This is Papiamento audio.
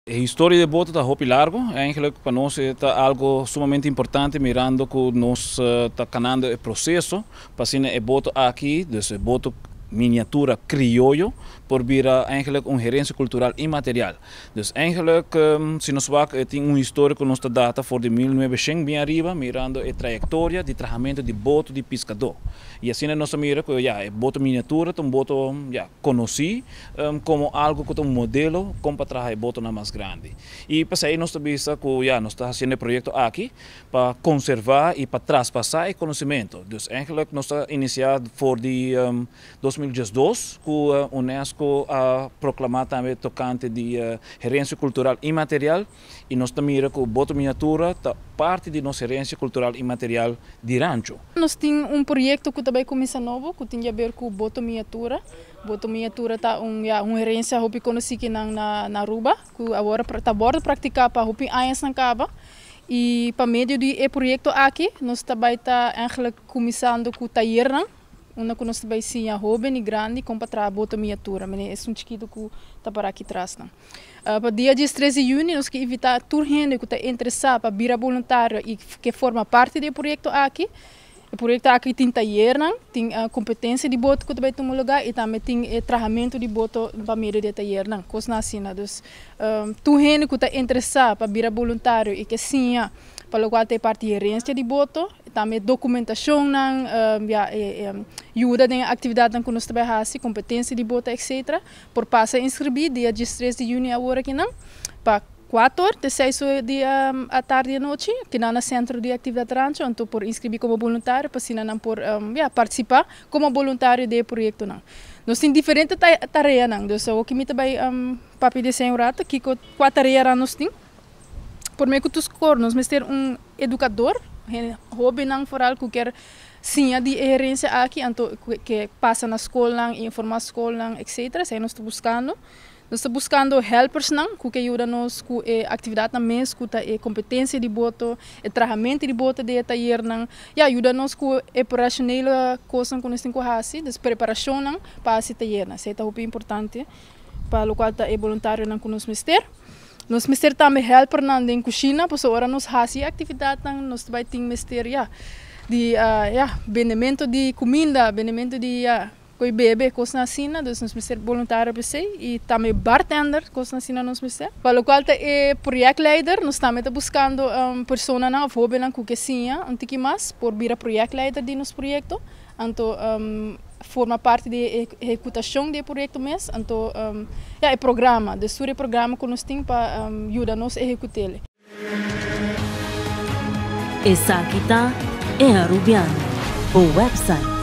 E historia di boto ta hopi largo. Eigenlijk pa nos ta algo sumamente importante, mirando cu nos ta canando e proceso pa asina e boto aki, dus e boto miniatura crioyo, por bira eigenlijk un herencia cultural inmaterial. Dus eigenlijk, si nos wak, tin un historia cu nos ta data for di 1900 bien ariba, mirando e trayectoria di trahamento di boto di piscador. Y asina nos a mira cu, ja, e boto miniatura ta un boto, ja, conoci como algo cu ta un modelo con pa traha e botonan mas grandi. Y p'esey nos ta bisa cu, ja, nos ta haciendo e proyecto aki pa conserva y pa traspasa e conocimento. Dus eigenlijk nos ta inicia for di 2012, cu UNESCO a proclama tambe tocante di herencia cultural inmaterial, y nos ta mira cu boto miniatura ta parti di nos herencia cultural inmaterial di Rancho. Nos tin un proyecto cu tambe a cuminsa nobo, cu tin di haber cu boto miniatura. Boto miniatura ta un, ja, un herencia hopi conoci aki na Aruba, cu awor ta wordo practica pa hopi aña caba. Y pa medio di e proyecto aki, nos tambe ta eigenlijk cuminsando cu tayer, unda cu nos tambe siña hoben y grandi con pa traha boto miniatura, mas e un chikito cu ta para aki atras, no. Pa dia 13 di juni, nos kier invita tur hende cu ta interesa pa bira voluntario y cu forma parti di e proyecto aki. E proyecto aki tin tayer, tin competencia di boto cu tambe ta tuma luga y tambe tin trahamento di boto pa medio di tayer, cos asina. Dus, tur hende cu ta interesa pa bira voluntario y kier siña pa loke ta parti herencia di boto, tambe documentacion, ja, yuda den actividad cu nos tambe haci, competencia di boto, etc. Por pasa inscribi dia 13 di juni awor aki nan, pa 4 te 6 or di atardi y anochi, aki na Centro di Actividad Rancho, anto por inscribi como voluntario, pa asina nan por ja, participa como voluntario di e proyecto nan. Nos tin diferente tarea nan, dus loke mi tambe papia di un rato, cu cua tarea nos tin. Prome cu tur, nos mester un educador, hoben nan vooral cu kier siña di herencia aki, anto cu pasa na scol nan, informa scol nan, etc. Esey nos ta buscando. Nos ta buscando helpers nan, cu kier yuda nos cu e actividad nan mes, cu e competencia di boto, e trahamento di boto di tayer nan, ja, yuda nos cu e operacionele cos cu nos tin cu haci, dus preparacion nan pa e tayer nan. Esey ta hopi importante pa loke ta e voluntario nan cu nos mester. Nos mester tambe helper nan den cushina, pasobra ora nos haci actividad nan, nos tambe tin mester, ja, di ja, bendemento di cuminda, bendemento di, ja, cos bebe, cos asina, dus nos mester voluntario pa esey y tambe bartender, cos asina nos mester. Pa loke ta e projectleider, nos tambe ta buscando persona nan, of hoben cu kier siña un tiki mas, por bira projectleider di nos proyecto, anto forma parti di ehecutacion di e proyecto mes, anto ja, e programa, dus e programa cu nos tin pa yuda nos ehecuta. Esaki ta E Arubiano, e website.